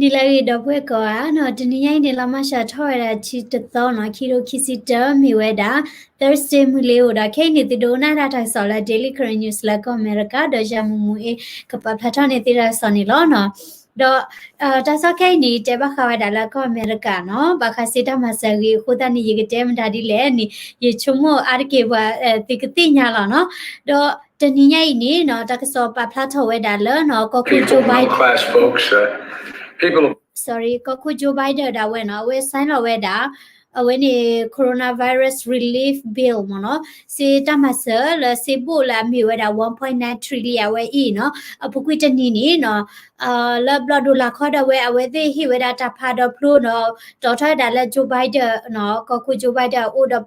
နံၤလၢအဂ့ၤ ဒီပုၢ်ဝဲၢ်ကိးဂၤနီၤ, တနံၤညါအံၤန့ၣ် လါမၢ်ၡးထီၣ်ဝဲဒၣ်တဆံတသီနီၤ, ခံထိခံဆံတၢ မ့ၢ်ဝဲဒၣ် Thursday မုၢ်လ့ၤအိၣ်ဒီး ခဲအံၤန့ၣ် သုဒိကနၣ်တၢ်ကစီၣ်လၢ Daily Karen News လၢကီၢ်အမဲရကၤ ဒီးယၤမူးမူးအ့ၣ် ကပာ်ဖျါထီၣ်န့ၢ်သုတၢ်ကစီၣ်န့ၣ်လီၤနီၤ. ဒီး တၢ်ကစီၣ်ခဲအံၤန့ၣ် တဲဘၣ်ဃးဝဲဒၣ်လၢကီၢ်အမဲရကၤနီၤ, ဘၣ်ဃးစ့တၢ်မၤစၢၤအဂ့ၢ်အဃိသတးန့ၣ် ယကတဲမတၤဒ်လဲၣ်န့ၣ် ယဆိကမိၣ်အါတက့ၢ်ပှၤ သုကသ့ၣ်ညါလီၤနီၤ. ဒီးတနံၤညါအံၤန့ၣ်နီၤ, တၢ်ကစီၣ်ပာ်ဖျါထီၣ်ဝဲဒၣ်လၢနီၤ, ကီၢ်ခိၣ် Joe Biden, sorry, ကီၢ်ခိၣ် Joe Biden ဒၣ်ဝဲနီၤ, အဝဲ sign လီၤဝဲဒၣ် အဝဲန့ၣ် coronavirus relief bill မ့ၢ်နီၤ, စ့တၢ်မၤစၢၤလၢစ့ဘိၣ်လၢအမ့ၢ်ဝဲဒၣ် one point nine trillion အဝဲအံၤနီၤ, အပူၤကွံာ်တနံၤန့ၣ်နီၤ, လၢဘျီဒိၣ်လၢခီဒီးဝဲ အဝဲသ့ၣ်ဟ့ၣ်ဝဲဒၣ်တၢ်ဖးဒီဖျိနီၤ, တီၣ်ထီၣ်ဝဲဒၣ်လၢ Joe Biden နီၤ, ကီၢ်ခိၣ် Joe Biden အအိၣ်ဒီး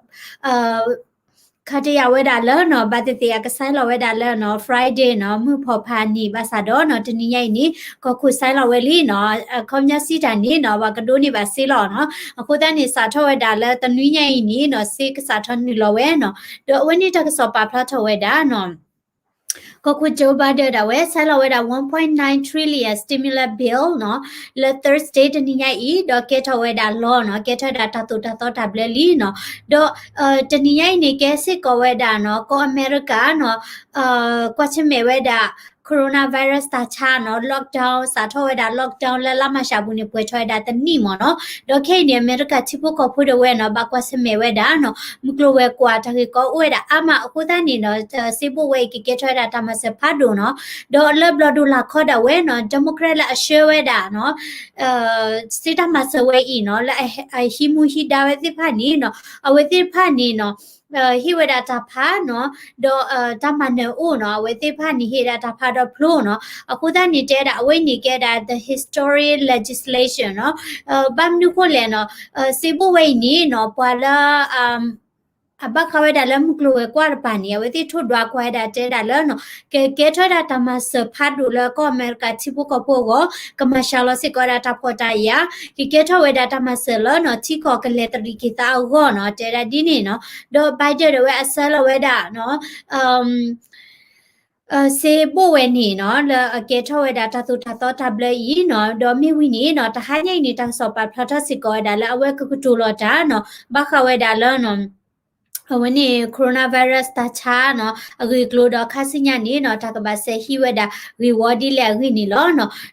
ခါတယၤဝဲဒၣ်လၢနီၤ, ဘၣ်သ့ၣ်သ့ၣ်အက sign လီၤဝဲဒၣ်လၢနီၤ Friday နီၤ, မုၢ်ဖီဖးနံၤဘၣ်ဆၣ်ဒီးနီၤ, တနံၤညါအံၤန့ၣ် ကီၢ်ခိၣ် sign လီၤဝဲလံနီၤ, အခီပညီစံးတၢ်န့ၣ်နီၤ, ပှၤကဒိးန့ၢ်ဘၣ်စ့လီၤနီၤ, အဃိသတးန့ၣ် စးထီၣ်ဝဲဒၣ်လၢတနွံညါအံၤန့ၣ်နီၤ, စ့ကစးထီၣ်နုာ်လီၤဝဲနီၤ, ဒီးအဝဲန့ၣ်တၢ်ကစီၣ်ပာ်ဖျါထီၣ်ဝဲဒၣ်နီၤ ကီၢ်ခိၣ် Joe Biden ဒၣ်ဝဲ sign လီၤဝဲဒၣ် one point nine trillion stimulus bill နီၤ, လၢ Thursday တနံၤညါအံၤ, ဒီးကဲထီၣ်ဝဲဒၣ် law နီၤ, ကဲထီၣ်ဝဲဒၣ်တၢ်သိၣ်တၢ်သီတၢ်ဘျၢလံနီၤ, ဒီး တနံၤညါအံၤန့ၣ် ကဲစ့ၢ်ကီးဝဲဒၣ်နီၤ, ကီၢ်အမဲရကၤနီၤ, ကွၢ်ဆၢၣ်မဲာ်ဝဲဒၣ် coronavirus တၢ်ဆါနီၤ, lockdown စးထီၣ်ဝဲဒၣ် lockdown လၢလါမၢ်ၡးပူၤန့ၣ် ပှဲၤထီၣ်ဝဲဒၣ်တနံၣ်မ့ၢ်နီၤ, ဒီးခဲအံၤန့ၣ် အမဲရကၤထံဖိကီၢ်ဖိဒၣ်ဝဲနီၤ, ဘၣ်ကွၢ်ဆၢၣ်မဲာ်ဝဲဒၣ်နီၤ, မုၢ်ကျိၤဝဲၤကွာ်တၢ်ဂ့ၢ်ကီအိၣ်ဝဲဒၣ်အါမးအဃိသတးန့ၣ်နီၤ, စ့ဘိၣ်ဝဲအံၤကကဲထီၣ်ဝဲဒၣ်တၢ်မၤစၢၤဖးဒိၣ်နီၤ, ဒီးလၢဘျီဒိၣ်လၢခီဒၣ်ဝဲနီၤ, Democrat လၢအဆှၢဝဲဒၣ်နီၤ စ့တၢ်မၤစၢၤဝဲအံၤနီၤ, လၢအဟံးမူဟံးဒါဝဲသ့ၣ်တဖၣ်န့ၣ်နီၤ, အဝဲသ့ၣ်တဖၣ်န့ၣ်နီၤ, ဟ့ၣ်ဝဲဒၣ်တၢ်ဖးနီၤ, ဒီးတၢ်မၤနၢၤအိၣ်နီၤ, အဝဲသ့ၣ်တဖၣ်န့ၣ်ဟ့ၣ်ဒၣ်တၢ်ဖးဒီဖျိနီၤ, အဃိသတးန့ၣ် တဲဒၣ်အဝဲန့ၣ်ကဲဒၣ် the historic legislation နီၤ, ဘၣ်မနုၤဃိလဲၣ်နီၤ, စ့ဘိၣ်ဝဲအံၤန့ၣ်နီၤ, ပှၤလၢ အဘၣ်ဃးဝဲဒၣ်လၢမုၢ်ကျိၤဝဲၤကွာ်တပၤန့ၣ် အဝဲသ့ၣ်ထိၣ်ဒွးကွၢ်ဝဲဒၣ်တဲဒၣ်လၢနီၤ, ကကဲထီၣ်ဝဲဒၣ်တၢ်မၤစၢၤဖးဒိၣ်လၢကီၢ်အမဲရကၤထံဖိကီၢ်ဖိအဂီၢ်, ကမၤစှၤလီၤစ့ၢ်ကီးဝဲဒၣ်တၢ်ဖှီၣ်တၢ်ယာ်, ကကဲထီၣ်ဝဲဒၣ်တၢ်မၤစၢၤလၢနီၤ ထံကီၢ်ကလဲၤတရံးက့ၤသးအဂီၢ်နီၤ, တဲဒၣ်ဒ်န့ၣ်နီၤ, ဒီး Biden ဒၣ်ဝဲအဆှၢလီၤဝဲဒၣ်နီၤ စ့ဘိၣ်ဝဲန့ၣ်နီၤ, လၢအကဲထီၣ်ဝဲဒၣ်တၢ်သိၣ်တၢ်သီတၢ်ဘျၢအံၤနီၤ, ဒီးမ့ၢ်ဝံၤန့ၣ်နီၤ, တဟါညါအံၤန့ၣ် တၢ်ကစီၣ်ပာ်ဖျါထီၣ်စ့ၢ်ကီးဝဲဒၣ်လၢအဝဲကကတိၤလီၤတၢ်နီၤ, ဘၣ်ဃးဝဲဒၣ်လၢနီၤ အဝဲန့ၣ် coronavirus တၢ်ဆါနီၤ, အဂ့ၢ်အကျိၤဒီး ခါဆူညါန့ၣ်နီၤ, တၢ်ကဘၣ်စဲးဟံးဝဲဒၣ်ဂ့ၢ်ဝီဒ်လဲၣ်အဂ့ၢ်န့ၣ်လီၤနီၤ.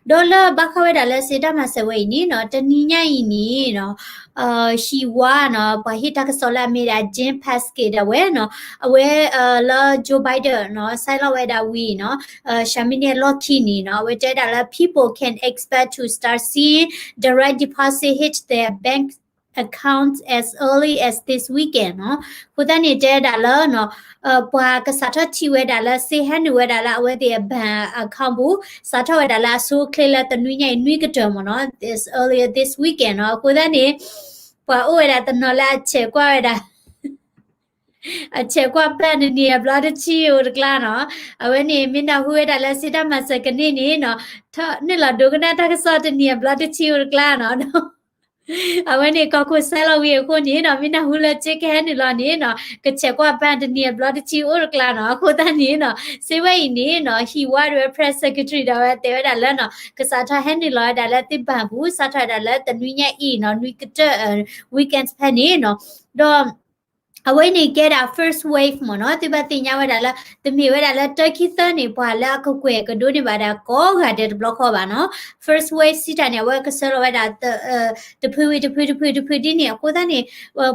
ဒီးလၢဘၣ်ဃးဝဲဒၣ်လၢစ့တၢ်မၤစၢၤဝဲအံၤန့ၣ်နီၤ, တနံၤညါအံၤန့ၣ်နီၤ, ဟံၣ်ဝါနီၤ, ပှၤဟ့ၣ်တၢ်ကစီၣ်လၢအမ့ၢ်ဒၣ် Jen Psaki ဒၣ်ဝဲနီၤ, အဝဲလၢ Joe Biden နီၤ sign လီၤဝဲဒၣ်ဝံၤနီၤ, ဆၢမံးနံးအလီၢ်ခံန့ၣ်နီၤ, အဝဲတဲဒၣ်လၢ people can expect to start seeing direct deposit hit their bank accounts as early as this weekend နီၤ. အဃိသတးန့ၣ် တဲဒၣ်လၢနီၤ, ပှၤကစးထီၣ်ထံၣ်ဝဲဒၣ်လၢစ့ဟဲနုာ်ဝဲဒၣ်လၢအဝဲသ့ၣ်အ bank account ပူၤ, စးထီၣ်ဝဲဒၣ်လၢအဆိအချ့လၢတနွံညါအံၤနွံကတၢၢ်မ့ၢ်နီၤ, as early as this weekend နီၤ. အဃိသတးန့ၣ် ပှၤအိၣ်ဝဲဒၣ်တနီၤလၢအဆဲးကွၢ်ဝဲဒၣ် အဆဲးကွၢ်ပၢ်တနံၤအဘျီတဆံအိၣ်တကျါနီၤ. အဝဲန့ၣ် မ့ၢ်နၢ်ဟူဝဲဒၣ်လၢစ့တၢ်မၤစၢၤကန့ၢ်န့ၣ်နီၤ, ထီၣ်နုာ်လီၤဒိကနၣ်တၢ်ကစီၣ်တနံၤအဘျီတဆံအိၣ်တကျါနီၤ. အဝဲန့ၣ် ကီၢ်ခိၣ် sign လီၤဝံၤအဃိန့ၣ်နီၤ, မ့ၢ်နၢ်ဟူလၢစ့ကဟဲနုာ်လီၤန့ၣ်နီၤ, ကဆဲးကွၢ်ပၢ်တနံၤအဘျီတဆံအိၣ်တကျါနီၤ. အဃိသတးန့ၣ်နီၤ, စ့ဝဲအံၤန့ၣ်နီၤ, ဟံၣ်ဝါဒၣ်ဝဲ press secretary ဒၣ်ဝဲတဲဝဲဒၣ်လၢနီၤ, ကစးထီၣ်ဟဲနုာ်လီၤဝဲဒၣ်လၢသု bank ပူၤ, စးထီၣ်ဝဲဒၣ်လၢတနွံညါအံၤနီၤ, နွံကတၢၢ် weekends ဖဲန့ၣ်နီၤ. ဒီး အဝဲန့ၣ်ကဲဒၣ် first wave မ့ၢ်နီၤ, သုဘၣ်သ့ၣ်ညါဝဲဒၣ်လၢ တမ့ၢ်ဝဲဒၣ်လၢတၢခံသၢန့ၣ် ပှၤလၢအကကွဲၢ်ကဒိးန့ၢ်ဘၣ်ဒၣ်ကိးဂၤဒဲးတဘျီဃီဘၣ်နီၤ. First wave စံးတၢ်န့ၣ် အဝဲကဆှၢလီၤဝဲဒၣ် တဖုဝံၤတဖု တဖုတဖုဒ်န့ၣ် အဃိသတးန့ၣ်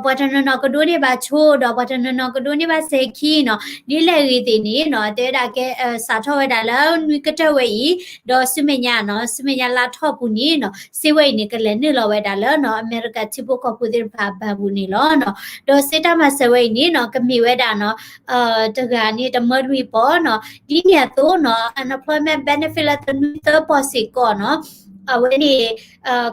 ပှၤတနီၤနီၤကဒိးန့ၢ်ဘၣ်ဆိဒီး ပှၤတနီၤနီၤကဒိးန့ၢ်ဘၣ်စဲၤခံနီၤ, ဒ်လဲၣ်ဂ့ၤသ့ၣ်န့ၣ်နီၤ, တဲဝဲဒၣ်ကဲ စးထီၣ်ဝဲဒၣ်လၢနွံကတၢၢ်ဝဲအံၤ, ဒီးဆူမဲာ်ညါနီၤ, ဆူမဲာ်ညါလါထီၣ်ပူၤန့ၣ်နီၤ, စ့ဝဲအံၤန့ၣ် ကလဲၤနုာ်လီၤဝဲဒၣ်လၢနီၤ, အမဲရကၤထံဖိကီၢ်ဖိသ့ၣ်တဖၣ်အ bank ပူၤန့ၣ်လီၤနီၤ. ဒီးစ့တၢ်မၤစၢၤဝဲအံၤန့ၣ်နီၤ, ကမ့ၢ်ဝဲဒၣ်နီၤ, တဂၤန့ၣ် တမၢလွံၢ်ပီၢ်နီၤ, ဒ်န့ၣ်အသိးနီၤ, unemployment benefit လၢတနွံသၢပီၢ်စ့ၢ်ကီးနီၤ, အဝဲန့ၣ်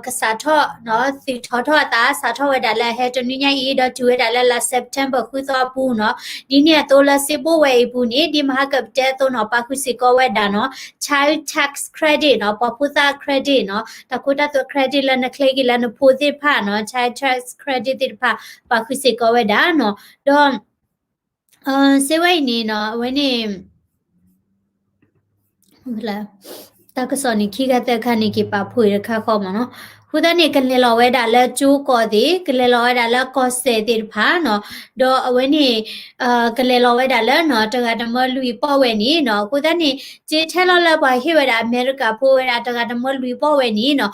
ကစးထီၣ်နီၤ, သုးထီထီၣ်အသး စးထီၣ်ဝဲဒၣ်လၢဟဲတနွံညါအံၤ ဒီးတုၤဝဲဒၣ်လၢလါ September ဃုသီအပူၤနီၤ. ဒ်န့ၣ်အသိးလၢစ့ဘိၣ်ဝဲအံၤပူၤန့ၣ် ဒ်မဟါကပတဲအသိးနီၤ, ပာ်ဃုာ်စ့ၢ်ကီးဝဲဒၣ်နီၤ, child tax credit နီၤ, ပှၤဖိသၣ် credit နီၤ, တၢ်ခိတၢ်သွဲ credit လၢနချ့က့ၤလၢနဖိသ့ၣ်တဖၣ်နီၤ, child tax credit သ့ၣ်တဖၣ် ပာ်ဃုာ်စ့ၢ်ကီးဝဲဒၣ်နီၤ. ဒီး စ့ဝဲအံၤန့ၣ်နီၤ, အဝဲန့ၣ် လၢ တၢ်ကစီၣ်န့ၣ် ခံခါသၢခါန့ၣ် က့ၤပာ်ဖှိၣ်တခါဃီမ့ၢ်နီၤ. အဃိသတးန့ၣ် ကလဲၤလီၤဝဲဒၣ်လၢကၠိကီၢ်သ့ၣ်, ကလဲၤလီၤဝဲဒၣ်လၢကီၢ်စဲၣ်သ့ၣ်တဖၣ်နီၤ, ဒီးအဝဲန့ၣ် ကလဲၤလီၤဝဲဒၣ်လၢနီၤ တဂၤတမၢလွံၢ်ပီၣ်ဝဲန့ၣ်နီၤ. အဃိသတးန့ၣ် က့ထဲလီၤလၢပှၤဟ့ၣ်ဝဲဒၣ်အမဲရကၤဖိဝဲဒၣ်တဂၤတမၢလွံၢ်ပီၣ်ဝဲန့ၣ်နီၤ,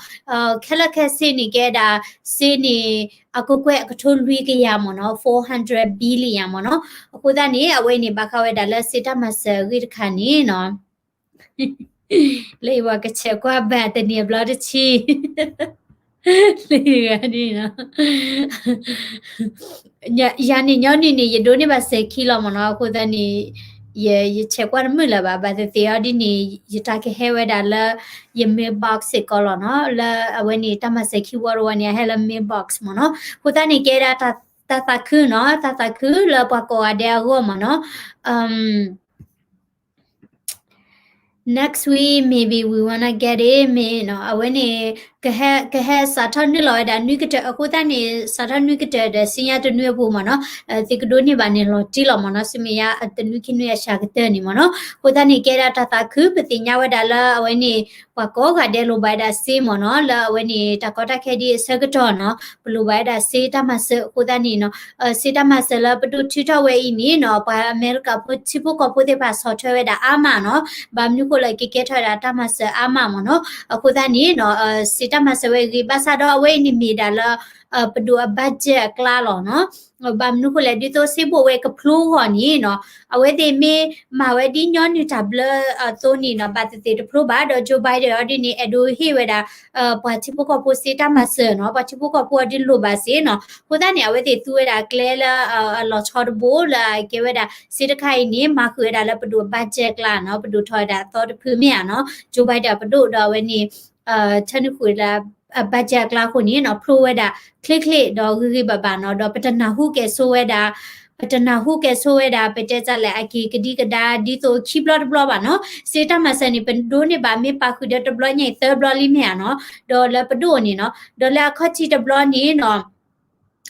ခဲလၢာ်ခဲဆ့န့ၣ် ကဲဒၣ် စ့န့ၣ် အကကွဲၢ်အကထိလွံၢ်ကယၤမ့ၢ်နီၤ, four hundred billion မ့ၢ်နီၤ. အဃိသတးန့ၣ် အဝဲန့ၣ်ဘၣ်ဃးဝဲဒၣ်လၢစ့တၢ်မၤစၢၤအဂ့ၢ်တခါန့ၣ်နီၤ လၢယဝဲကဆဲးကွၢ်ဘၣ်တနံၤအဘျီတဆံ လၢယဂၤန့ၣ်နီၤ ယၤန့ၣ်ညီနုၢ်န့ၣ် ယဒိးန့ၢ်ဘၣ်စဲၤခံလီၤမ့ၢ်နီၤ. အဃိသတးန့ၣ် ယ ယဆဲးကွၢ်တမုာ်လၢၤဘၣ်, ဘၣ်သ့ၣ်သ့ၣ်အီၤဒ်န့ၣ် ယတၢ်ကဟဲဝဲဒၣ်လၢ ယ mailbox စ့ၢ်ကီးလီၤနီၤ. လၢအဝဲန့ၣ် တၢ်မၤစၢၤခံဝီတဝီန့ၣ် အဟဲလၢ mailbox မ့ၢ်နီၤ. အဃိသတးန့ၣ် ကဲဒၣ်တၢ်သးခုနီၤ, တၢ်သးခုလၢပှၤကိးဂၤဒဲးအဂီၢ်မ့ၢ်နီၤ. Next week, maybe we wanna get it, မ့ၢ်နီၤ, အဝဲန့ၣ် ကဟဲ ကဟဲစးထီၣ်နုာ်လီၤဝဲဒၣ်နွံကတၢၢ်, အဃိသတးန့ၣ် စးထီၣ်နွံကတၢၢ်ဒီး စံညါတနွံအပူၤမ့ၢ်နီၤ, သုကဒိးန့ၢ်ဘၣ်န့ၣ်လီၤတံၢ်လီၤမ့ၢ်နီၤ, ဆူမဲာ်ညါတနွံခံနွံအစှၤကတၢၢ်န့ၣ်မ့ၢ်နီၤ. အဃိသတးန့ၣ် ကဲဒၣ်တၢ်သးခု, ပသ့ၣ်ညါဝဲဒၣ်လၢအဝဲန့ၣ် ပှၤကိးဂၤဒဲးလိၣ်ဘၣ်ဝဲဒၣ်စ့မ့ၢ်နီၤ, လၢအဝဲန့ၣ်တၢ်ကီတၢ်ခဲဒ်အဆၢကတီၢ်နီၤ, ပလိၣ်ဘၣ်ဝဲဒၣ်စ့တၢ်မၤစၢၤ. အဃိသတးန့ၣ်နီၤ စ့တၢ်မၤစၢၤလၢပဒိၣ်ထုးထီၣ်ဝဲအံၤန့ၣ်နီၤ, ပှၤအမဲရကၤဖိထံဖိကီၢ်ဖိသ့ၣ်တဖၣ်ဆီၣ်ထွဲဝဲဒၣ်အါမးနီၤ, ဘၣ်မနုၤဃိလဲၣ် ကကဲထီၣ်ဝဲဒၣ်တၢ်မၤစၢၤအါမးမ့ၢ်နီၤ. အဃိသတးန့ၣ်နီၤ စ့တၢ်မၤစၢၤဝဲအဂ့ၢ် ဘၣ်ဆၣ်ဒီးအဝဲအံၤန့ၣ်မ့ၢ်ဒၣ်လၢ ပဒိၣ်အ budget အကျါလီၤနီၤ. ဘၣ်မနုၤဃိလဲၣ် ဒ်သိးစ့ဘိၣ်ဝဲကဖျိဂီၢ်န့ၣ်နီၤ, အဝဲသ့ၣ်မ့ၢ်မၤဝဲဒ်ညီနုၢ်တၢ်ဘျၢအသိးန့ၣ်နီၤ, ဘၣ်သ့ၣ်သ့ၣ်တဖျိဘၣ်, ဒီး Joe Biden အီၤဒ်န့ၣ် အဲၣ်ဒိးဟ့ၣ်ဝဲဒၣ် ပှၤထံဖိကီၢ်ဖိစ့တၢ်မၤစၢၤနီၤ, ပှၤထံဖိကီၢ်ဖိအီၤဒ်လိၣ်ဘၣ်စ့နီၤ. အဃိသတးန့ၣ် အဝဲသ့ၣ်သူဝဲဒၣ်ကျဲလၢ အလီၤဆီတဘိလၢအကဲဝဲဒၣ် စ့တခါအံၤန့ၣ် မၤဃုာ်ဝဲဒၣ်လၢပဒိၣ် budget ကျါနီၤ, ပဒိၣ်ထီၣ်ဝဲဒၣ်အသီတဖုမ့ၢ်ဧါနီၤ, Joe Biden ပဒိၣ်ဒီးအဝဲန့ၣ် ထၢနုာ်ဃုာ်လၢ budget အကျါအဃိန့ၣ်နီၤ, ဖျိဝဲဒၣ်ချ့ချ့ဒီးဂ့ၤဂ့ၤဘၣ်ဘၣ်နီၤ, ဒီးပတနၢ်ဟူကဲၣ်ဆိဝဲဒၣ် ပတနၢ်ဟူကဲၣ်ဆိဝဲဒၣ် ပတဲတၢ်လဲၣ် အက့ၤကဒံကဒါဒ်သိးခံဘျီတဘျီဘၣ်နီၤ, စ့တၢ်မၤစၢၤန့ၣ် ပဒိးန့ၢ်ဘၣ်မ့ၢ်ပာ်ဃုာ်ဒီးတဘျီညါအံၤသၢဘျီလံမ့ၢ်ဧါနီၤ, ဒီးလၢပဒိၣ်န့ၣ်နီၤ, ဒီးလၢအခီၣ်ထံးတဘျီန့ၣ်နီၤ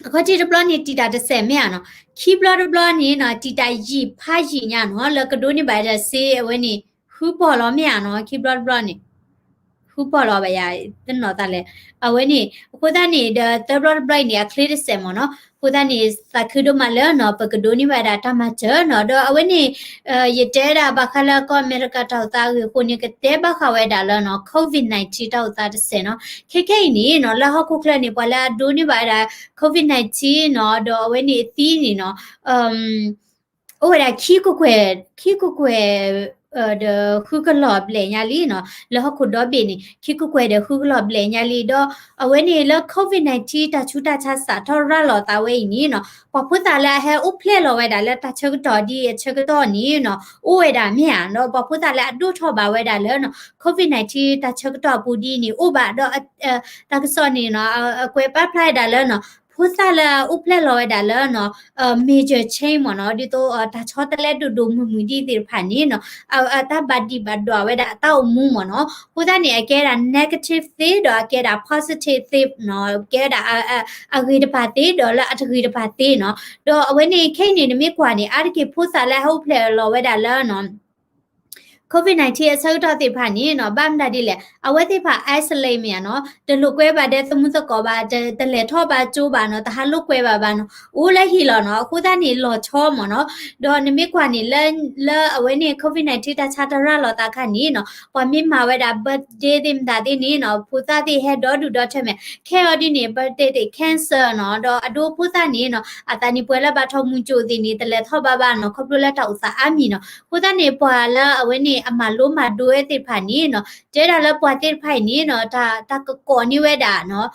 အခီၣ်ထံးတဘျီန့ၣ် တံာ်တာ်တစဲးမ့ၢ်ဧါနီၤ, ခံဘျီတဘျီန့ၣ်နီၤ တံာ်တာ်ယံာ်ဖးယံာ်ညါနီၤ, လၢကဒိးန့ၢ်ဘၣ်ဒီးစ့အဝဲန့ၣ် ဃုပီၢ်လီၤမ့ၢ်ဧါနီၤ, ခံဘျီတဘျီန့ၣ် ဃုပီၢ်လီၤဘၣ်ယၤ တနီၤသးလဲၣ်, အဝဲန့ၣ် အဃိသတးန့ၣ်ဒီး သၢဘျီတဘျီအံၤန့ၣ် အချ့တစဲးမ့ၢ်နီၤ, အဃိသတးန့ၣ် သးခုဒိၣ်မးလၢနီၤ ပကဒိးန့ၢ်ဘၣ်ဒၣ်တၢ်မၤစၢၤနီၤ, ဒီးအဝဲန့ၣ် ယတဲဒၣ်ဘၣ်ဃးလၢကီၢ်အမဲရကၤတၢ်အိၣ်သးအဂ့ၢ်အဃိန့ၣ် ကတဲဘၣ်ဃးဝဲဒၣ်လၢနီၤ COVID nineteen တၢ်အိၣ်သးတစဲးနီၤ, ခဲခဲအံၤန့ၣ်နီၤ လၢဟီၣ်ခိၣ်ချၢန့ၣ် ပှၤလၢအဒိးန့ၢ်ဘၣ်ဝဲဒၣ် COVID nineteen နီၤ ဒီးအဝဲန့ၣ်အသံန့ၣ်နီၤ အိၣ်ဝဲဒၣ်ခံကကွဲၢ်, ခံကကွဲၢ် ဒီးဃုကလီၢ်ဘျဲၣ်ညါလံနီၤ, လၢဟီၣ်ခိၣ်ဒီဘ့ၣ်န့ၣ် ခံကကွဲၢ်ဒီးဃုကလီၢ်ဘျဲၣ်ညါလံ, ဒီးအဝဲန့ၣ်လၢ COVID nineteen တၢ်ဆူးတၢ်ဆါစးထီၣ်ရၤလီၤသးဝဲအံၤန့ၣ်နီၤ, ပှၤဖိသၣ်လၢအဟဲအိၣ်ဖျဲၣ်လီၤဝဲဒၣ်လၢတၢ်ဆၢကတီၢ်ဒ်အဆၢကတီၢ်န့ၣ်နီၤ အိၣ်ဝဲဒၣ်မ့ၢ်ဧါ, ဒီးပှၤဖိသၣ်လၢအဒိၣ်ထီၣ်ဘၣ်ဝဲဒၣ်လၢနီၤ COVID nineteen တၢ်ဆၢကတီၢ်အပူၤဒ်န့ၣ် အိၣ်ဘၣ်ဒီး တၢ်ကစီၣ်န့ၣ်နီၤ အကွဲးပာ်ဖျါဝဲဒၣ်လၢနီၤ ဖိသၣ်လၢအအိၣ်ဖျဲၣ်လီၤဝဲဒၣ်လၢနီၤ major change မ့ၢ်နီၤ, ဒ်သိးတၢ်ဆီတလဲဒိၣ်ဒိၣ်မုၢ်မုၢ်ဒ်သ့ၣ်တဖၣ်န့ၣ်နီၤ အတၢ်ဘၣ်ဒံးဘၣ်ဒွးဝဲဒၣ်အတၢ်အိၣ်မူမ့ၢ်နီၤ, အဃိသတးန့ၣ် အကဲဒၣ် negative သ့ ဒီးအကဲဒၣ် positive သ့နီၤ, ကဲဝဲဒၣ် အဂ့ၤတဖၣ်သ့ ဒီးလၢအတဂ့ၤတဖၣ်သ့နီၤ, ဒီးအဝဲန့ၣ်ခဲအံၤန့ၣ် နမ့ၢ်ကွၢ်န့ၣ် အါတက့ၢ်ဖိသၣ်လၢဟဲအိၣ်ဖျဲၣ်လီၤဝဲဒၣ်လၢနီၤ COVID nineteen အဆၢကတီၢ်သ့ၣ်တဖၣ်န့ၣ်နီၤ ဘၣ်မနုၤဒ်လဲၣ် အဝဲသ့ၣ်တဖၣ် isolate မ့ၢ်ဧါနီၤ တလိာ်ကွဲဘၣ်ဒီးသမူသကိးဘၣ် တ တလဲၤထီၣ်ဘၣ်ကၠိဘၣ်နီၤ တဟးလိာ်ကွဲဘၣ်ဘၣ်နီၤ အိၣ်လၢဟံၣ်လီၤနီၤ အဃိသတးန့ၣ် လီၤဆီမ့ၢ်နီၤ ဒီးနမ့ၢ်ကွၢ်န့ၣ် လၢ လၢအဝဲန့ၣ် COVID nineteen တၢ်ဆါတၢ်ရၤလီၤသးခါန့ၣ်နီၤ ပှၤမ့ၢ်မၤဝဲဒၣ် birthday သ့ၣ်မတၤသ့ၣ်န့ၣ်နီၤ ဖိသၣ်သ့ၣ်ဟဲဒီဒူၣ်ဒီထၢမဲာ် ခဲအံၤဒ်န့ၣ် birthday သ့ၣ် cancel နီၤ ဒီးအဒိဖိသၣ်န့ၣ်နီၤ အသးနံၣ်ပှဲၤလၢဘၣ်ထီၣ်မူကၠိသ့ၣ်န့ၣ် တလဲၤထီၣ်ဘၣ်ဘၣ်နီၤ ခီဖျိလၢတၢ်အိၣ်သးအါမံၤနီၤ အဃိသတးန့ၣ် ပှၤလၢအဝဲန့ၣ် အမၤလိမၤဒိဝဲသ့ၣ်တဖၣ်န့ၣ်နီၤ တဲဒၣ်လၢပှၤသ့ၣ်တဖၣ်အံၤန့ၣ်နီၤ တၢ် တၢ်ကကိးန့ၢ်ဝဲဒၣ်နီၤ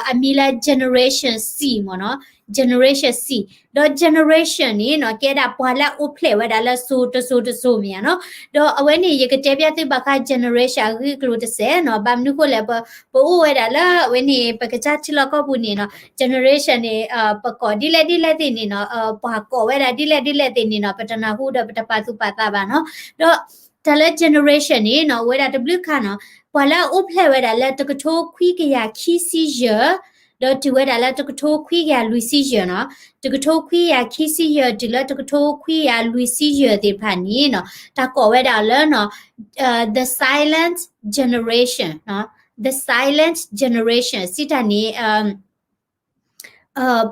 အမံၤလၢ generation C မ့ၢ်နီၤ generation C ဒီး generation န့ၣ်နီၤ ကဲဒၣ်ပှၤလၢအအိၣ်ဖျဲၣ်ဝဲဒၣ်လၢစိၤတစိၤတစိၤမ့ၢ်ဧါနီၤ ဒီးအဝဲန့ၣ် ယကတဲပျၢ်သုဘၣ်ဃး generation အဂ့ၢ်အကျိၤတစဲးနီၤ ဘၣ်မနုၤဃိလဲၣ် ပ ပအိၣ်ဝဲဒၣ်လၢအဝဲန့ၣ် ပကစၢ်ထံလီၢ်ကီၢ်ပူၤန့ၣ်နီၤ generation န့ၣ် ပကိးဒ်လဲၣ်ဒ်လဲၣ်သ့ၣ်န့ၣ်နီၤ ပှၤကိးဝဲဒၣ်ဒ်လဲၣ်ဒ်လဲၣ်သ့ၣ်န့ၣ်နီၤ ပတနၢ်ဟူဒီးပတပာ်သူၣ်ပာ်သးဘၣ်နီၤ ဒီးတၢ်လၢ generation န့ၣ်နီၤ အိၣ်ဝဲဒၣ်တဘျုးခါနီၤ ပှၤလၢအအိၣ်ဖျဲၣ်ဝဲဒၣ်လၢတကထိခွံကယၤခံဆံယဲၢ် ဒီးတုၤဝဲဒၣ်လၢတကထိခွံကယၤလွံၢ်ဆံယဲၢ်နီၤ, တကထိခွံကယၤခံဆံယဲၢ်တုၤလၢတကထိခွံကယၤလွံၢ်ဆံယဲၢ်သ့ၣ်တဖၣ်န့ၣ်နီၤ, တၢ်ကိးဝဲဒၣ်လၢနီၤ the silent generation နီၤ, the silent generation စံးတၢ်န့ၣ်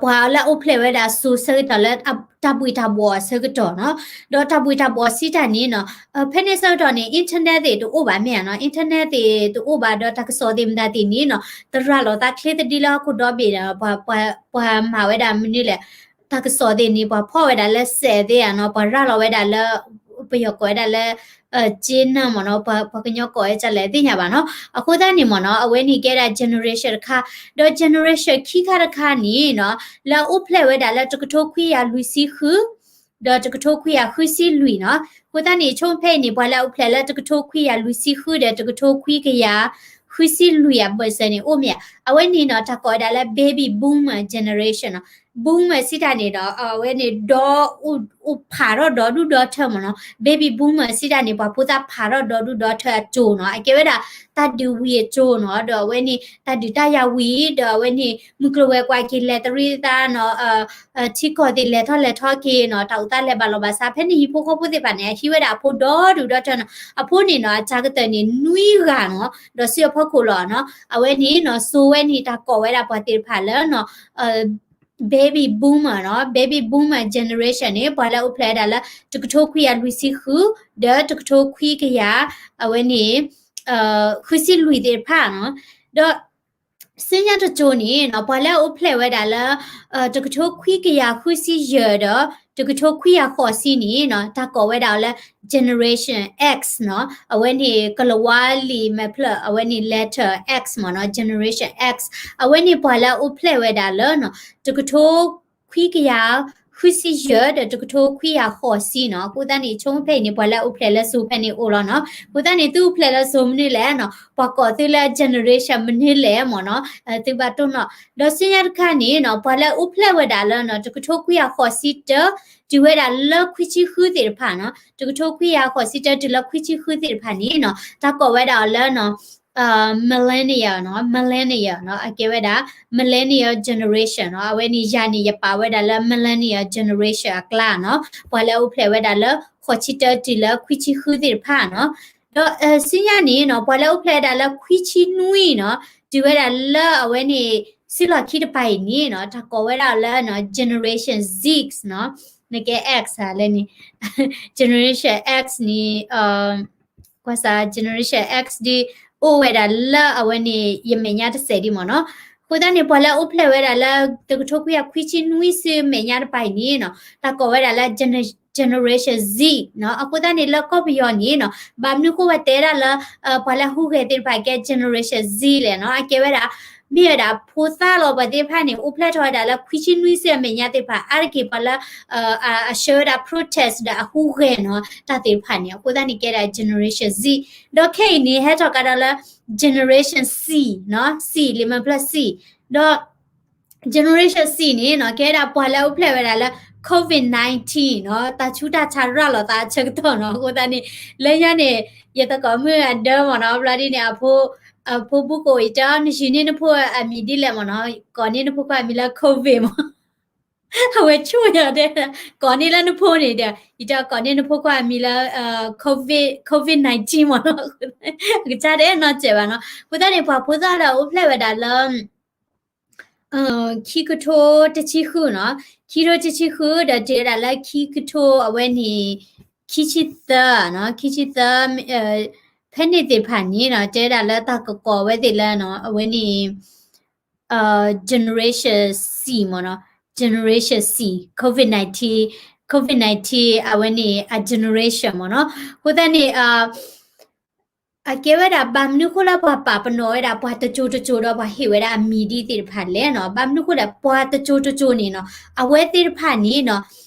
ပှၤလၢအအိၣ်ဖျဲၣ်ဝဲဒၣ်စိၤဆၢကတီၢ်လၢ တၢ်ဘှံးတၢ်ဘှီၣ်အဆၢကတီၢ်နီၤ, ဒီးတၢ်ဘှံးတၢ်ဘှီၣ်စံးတၢ်န့ၣ်နီၤ, ဖဲန့ၣ်ဆၢကတီၢ်န့ၣ် internet သ့ၣ်တအိၣ်ဘၣ်မ့ၢ်ဧါနီၤ, internet သ့ၣ်တအိၣ်ဘၣ်ဒီးတၢ်ကစီၣ်သ့ၣ်မတၤသ့ၣ်န့ၣ်နီၤ, တရၤလီၤသးချ့သဒံလၢဟီၣ်ခိၣ်ဒီဘ့ၣ်ဒီး ပှၤမၤဝဲဒၣ်မနုၤလဲၣ်, တၢ်ကစီၣ်သ့ၣ်န့ၣ် ပှၤဖီၣ်ဝဲဒၣ်လၢစဲးသ့ၣ်ဧါနီၤ, ပှၤရၤလီၤဝဲဒၣ်လၢ ပယီၤကိးဝဲဒၣ်လၢ ကၠ့နၢ်မ့ၢ်နီၤ, ပှၤကညီကိးဝဲဒ်လဲၣ်သ့ၣ်ညါဘၣ်နီၤ. အဃိသတးန့ၣ်မ့ၢ်နီၤ, အဝဲန့ၣ်ကဲဒၣ် generation တခါ, ဒီး generation ခံခါတခါန့ၣ်နီၤ, လၢအအိၣ်ဖျဲၣ်ဝဲဒၣ်လၢတကထိခွံကယၤလွံၢ်ဆံဃု ဒီးတကထိခွံကယၤဃုဆံလွံၢ်နီၤ. အဃိသတးန့ၣ် ဆိဖဲအံၤန့ၣ် ပှၤလၢအအိၣ်ဖျဲၣ်လၢတကထိခွံကယၤလွံၢ်ဆံဃုဒီးတကထိခွံကယၤဃုဆံလွံၢ်အဘၢၣ်စၢၤန့ၣ် အိၣ်မ့ၢ်ဧါ. အဝဲန့ၣ်နီၤ တၢ်ကိးဝဲဒၣ်လၢ baby boomer generation နီၤ. boomer စံးတၢ်န့ၣ်ဒီး အဝဲန့ၣ်ဒီ အိၣ်ဖးထီၣ်ဒီဒူၣ်ဒီထၢမ့ၢ်နီၤ. baby boomer စံးတၢ်န့ၣ် ပှၤဖိသၣ်ဖးထီၣ်ဒီဒူၣ်ဒီထၢအစိၤနီၤ. အကဲဝဲဒၣ် တၢ်ဒုးဝံၤအစိၤနီၤ, ဒီးအဝဲန့ၣ် တၢ်ဒုးတၢ်ယၤဝံၤ ဒီးအဝဲန့ၣ် မုၢ်ကျိၤဝဲၤကွာ်က့ၤလဲၤတရံးသးနီၤ, ထံကီၢ်သ့ၣ်လဲၤထီၣ်လဲၤထီက့ၤနီၤ, တၢ်အိၣ်သးလဲၤဘၣ်လီၤဘၣ်စး, ဖဲန့ၣ်ဟံၣ်ဖိဃီဖိသ့ၣ်တဖၣ်န့ၣ် အဟံးဝဲဒၣ်အဖိဒီဒူၣ်ဒီထၢနီၤ. အဖိန့ၣ်နီၤ အစှၤကတၢၢ်န့ၣ် နွံဂၤနီၤ, ဒီးစုအဖီခိၣ်လီၤနီၤ. အဝဲန့ၣ်နီၤ စိၤဝဲန့ၣ် တၢ်ကိးဝဲဒၣ်ပှၤသ့ၣ်တဖၣ်လၢနီၤ baby boomer နီၤ, baby boomer generation န့ၣ် ပှၤလၢအအိၣ်ဖျဲၣ်ဝဲဒၣ်လၢ တကထိခွံကယၤလွံၢ်ဆံဃု ဒီးတကထိခွံကယၤ အဝဲန့ၣ် ဃုဆံလွံၢ်သ့ၣ်တဖၣ်နီၤ. ဒီး ဆူညါတစိၤန့ၣ်နီၤ ပှၤလၢအအိၣ်ဖျဲၣ်ဝဲဒၣ်လၢ တကထိခွံကယၤဃုဆံယဲၢ်ဒီး တကထိခွံကယၤဃိးဆံန့ၣ်နီၤ တၢ်ကိးဝဲဒၣ်အီၤလၢ generation X နီၤ. အဝဲန့ၣ် ကလၤဝါလံာ်မဲာ်ဖျၢၣ် အဝဲန့ၣ် letter X မ့ၢ်နီၤ, generation X. အဝဲန့ၣ်ပှၤလၢအအိၣ်ဖျဲၣ်ဝဲဒၣ်လၢနီၤ တကထိခွံကယၤဃုဆံယဲၢ်ဒီးတကထိခွံကယၤဃိးဆံနီၤ. အဃိသတးန့ၣ် ဆိဖဲအံၤန့ၣ် ပှၤလၢအအိၣ်ဖျဲၣ်လၢစိၤဖဲန့ၣ်အိၣ်လီၤနီၤ. အဃိသတးန့ၣ် သုအိၣ်ဖျဲၣ်လၢစိၤမနုၤလဲၣ်နီၤ, ပှၤကိးသုလၢ generation မနုၤလဲၣ်မ့ၢ်နီၤ, သုဘၣ်တိၢ်နီၣ်. ဒီးဆူညါတခါန့ၣ်နီၤ ပှၤလၢအအိၣ်ဖျဲၣ်ဝဲဒၣ်လၢနီၤ တကထိခွံကယၤဃိးဆံတၢ တုၤဝဲဒၣ်လၢခွံဆံဃုသ့ၣ်တဖၣ်နီၤ, တကထိခွံကယၤဃိးဆံတၢ တုၤလၢခွံဆံဃုသ့ၣ်တဖၣ်န့ၣ်နီၤ တၢ်ကိးဝဲဒၣ်အီၤလၢနီၤ millennial နီၤ, millennial နီၤ, အကဲဝဲဒၣ် millennial generation နီၤ. အဝဲန့ၣ်ယၤန့ၣ် ယပာ်ဝဲဒၣ်လၢ millennial generation အကျါနီၤ, ပှၤလၢအအိၣ်ဖျဲၣ်ဝဲဒၣ်လၢ ဃိးဆံတၢ တုၤလၢခွံဆံဃုသ့ၣ်တဖၣ်နီၤ. ဒီးဆူညါန့ၣ်နီၤ ပှၤလၢအအိၣ်ဖျဲၣ်ဝဲဒၣ်လၢခွံဆံနွံနီၤ, တုၤဝဲဒၣ်လၢအဝဲန့ၣ် စုလီၢ်ခံတပၤအံၤန့ၣ်နီၤ တၢ်ကိးဝဲဒၣ်လၢနီၤ generation Z နီၤ, နကဲ X ဧါလဲၣ်န့ၣ်, generation X န့ၣ် ကွၢ်စး generation X ဒ် အိၣ်ဝဲဒၣ်လၢအဝဲန့ၣ် ယမဲာ်ညါတစဲးဒ်မ့ၢ်နီၤ. အဃိသတးန့ၣ် ပှၤလၢအအိၣ်ဖျဲၣ်ဝဲဒၣ်လၢ တကထိခွံကယၤခွံဆံနွံဆူမဲာ်ညါတပၤအံၤန့ၣ်နီၤ တၢ်ကိးဝဲဒၣ်လၢ generation Z နီၤ. အဃိသတးန့ၣ် လၢကီၢ်ပယီၤန့ၣ်နီၤ ဘၣ်မနုၤဃိပှၤတဲဒၣ်လၢ ပှၤလၢဟူးဂဲၤသ့ၣ်တဖၣ်ကဲ generation Z လဲၣ်နီၤ, အကဲဝဲဒၣ် မ့ၢ်ဝဲဒၣ်ဖိသၣ်လီၤပှၤသ့ၣ်တဖၣ်န့ၣ် အိၣ်ဖျဲၣ်ထီၣ်ဝဲဒၣ်လၢခွံဆံနွံဆူအမဲာ်ညါသ့ၣ်တဖၣ် အါတက့ၢ်ပှၤလၢ အဆှၢဝဲဒၣ် protest ဒီးအဟူးဂဲၤနီၤ တၢ်သ့ၣ်တဖၣ်န့ၣ် အဃိသတးန့ၣ်ကဲဒၣ် generation Z. ဒီးခဲအံၤန့ၣ် ဟဲထီၣ်ကဒီးလၢ generation C နီၤ, C လံာ်မဲာ်ဖျၢၣ် C ဒီး generation C န့ၣ်နီၤ ကဲဒၣ်ပှၤလၢအအိၣ်ဖျဲၣ်ဝဲဒၣ်လၢ COVID nineteen နီၤ, တၢ်ဆူးတၢ်ဆါရၤလီၤသးအဆၢကတီၢ်နီၤ. အဃိသတးန့ၣ် လၢညါန့ၣ် ယသကိးမုၣ်အဒၢမ့ၢ်နီၤ ဘျီဒ်န့ၣ် အဖိ အဖိဘူးကအိၣ် ယတဲအီၤ နယုၢ်န့ၢ်နဖိအမံၤဒ်လဲၣ်မ့ၢ်နီၤ, ကိးန့ၢ်နဖိခွါအမံၤလၢ COVID မ့ၢ် အဝဲဆိၣ်ယၤတဲ ကိးန့ၢ်လၢနဖိန့ၣ်ဒီး ယတဲကိးန့ၢ်နဖိခွါအမံၤလၢ COVID, COVID nineteen မ့ၢ်နီၤ. အကစၢ်တအဲၣ်နီၢ်စဲးဘၣ်နီၤ. အဃိသတးန့ၣ် ပှၤဖိသၣ်ဒီးအိၣ်ဖျဲၣ်ဝဲဒၣ်လၢ ခံကထိတဆံဃုနီၤ, ခံကထိတဆံဃုဒီးတုၤဝဲဒၣ်လၢခံကထိအဝဲန့ၣ် ခံဆံသၢနီၤ, ခံဆံသၢ ဖဲန့ၣ်သ့ၣ်တဖၣ်န့ၣ်နီၤ တဲဝဲဒၣ်လၢတၢ်ကကိးဝဲသ့ၣ်လၢနီၤ အဝဲန့ၣ် generation C မ့ၢ်နီၤ, generation C, COVID nineteen, COVID nineteen အဝဲန့ၣ် အ generation မ့ၢ်နီၤ. အဃိသတးန့ၣ် အကဲဝဲဒၣ်ဘၣ်မနုၤအဃိလၢပှၤပာ်ပနီၣ်ဝဲဒၣ် ပှၤတစိၤတစိၤဒီးပှၤဟ့ၣ်ဝဲဒၣ်အမံၤဒ်သ့ၣ်တဖၣ်လဲၣ်နီၤ. ဘၣ်မနုၤအဃိဒီး ပှၤတစိၤတစိၤန့ၣ်နီၤ အဝဲသ့ၣ်တဖၣ်န့ၣ်နီၤ